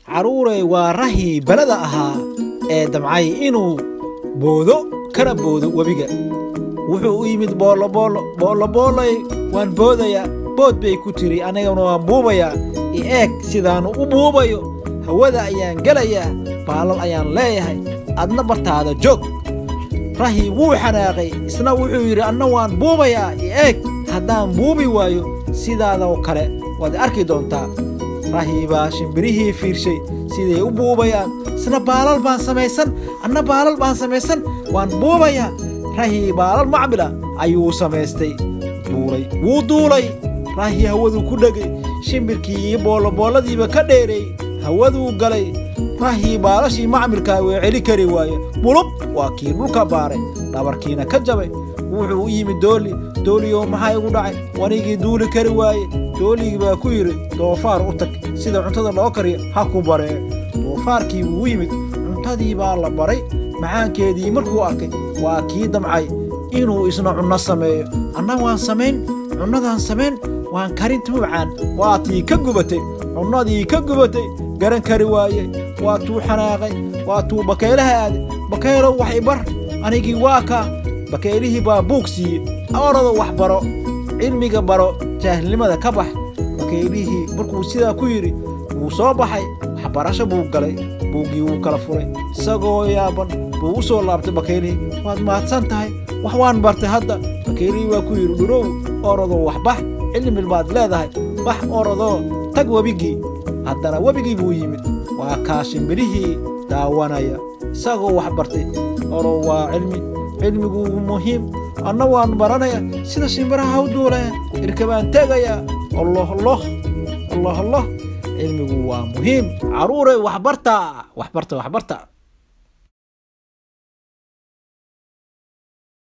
Carruurey, waa rahii balada ahaa ee damcay inuu boodo kana boodo webiga. Wuxuu u yimid Boolo Boolo. "Boolo Booloy, waan boodayaa." "Bood," bay ku tiri, "aniguna waan buubayaa. I eeg sidaanu u buubayo. Hawada ayaan gelayaa, baalal ayaan leeyahay, adna bartaada joog." Rahii wuu xanaaqay. Isna wuxuu yidhi, "Anna waan buubayaa, i eeg. Haddaan buubi waayo sidaadoo kale, waad arki doontaa." Rahii baa shimbirihii fiirshay siday u buubayaan. Isna, "Baalal baan samaysan, anna baalal baan samaysan, waan buubayaa." Rahii baalal macmila ayuu samaystay. Duulay, wuu duulay. Rahii hawaduu ku dhegay. Shimbirkii iyo boolobooladiiba ka dheereey, hawaduu galay. Rahii baalashii macmilkaa way celi kari waaye. Bulub, waa kii dhulka baaray, dhabarkiina ka jabay. Wuxuu u yimid Dooli. "Dooliyow, maxaa igu dhacay? Wanigii duuli kari waaye." Dooligii baa ku yidhi, "Doofaar u tag, sida cuntada loo kariyo ha ku baree." Doofaarkii buu u yimid. Cuntadii baa la baray. Macaankeedii markuu arkay, waa kii damcay inuu isna cunno sameeyo. "Anna waan samayn, cunnadaan samayn, waan karinta macaan." Waa tii ka gubatay, cunnadii ka gubatay, garan kari waayey. Waa tuu xanaaqay, waa tuu bakaylaha aaday. "Bakaylow, wax ibar, anigii waa kaa." Bakaylihii baa buug siiyey. "Orado, wax baro, cilmiga baro, jaahilnimada ka bax." Bakaylihii markuu sidaa ku yidhi, wuu soo baxay, waxbarasho buu galay. Buuggii wuu kala furay. Isagoo yaaban buu u soo laabtay bakaylihii. "Waad mahadsan tahay, wax waan bartay hadda." Bakaylihii waa ku yidhi, "Dhurow, orodoo waxbax, cilmi baad leedahay, bax, orodoo tag webigii." Haddana webigii buu yimid. Waa kaa shimbirihii daawanaya isagoo wax bartay. "Oro, waa cilmi, cilmigu muhiim. Anna waan baranaya sida shimbiraha u duulaya, irka baan tegayaa. Allah, Allah, Allah, Allah, cilmigu waa muhiim." Caruurey, waxbarta, waxbarta, waxbarta.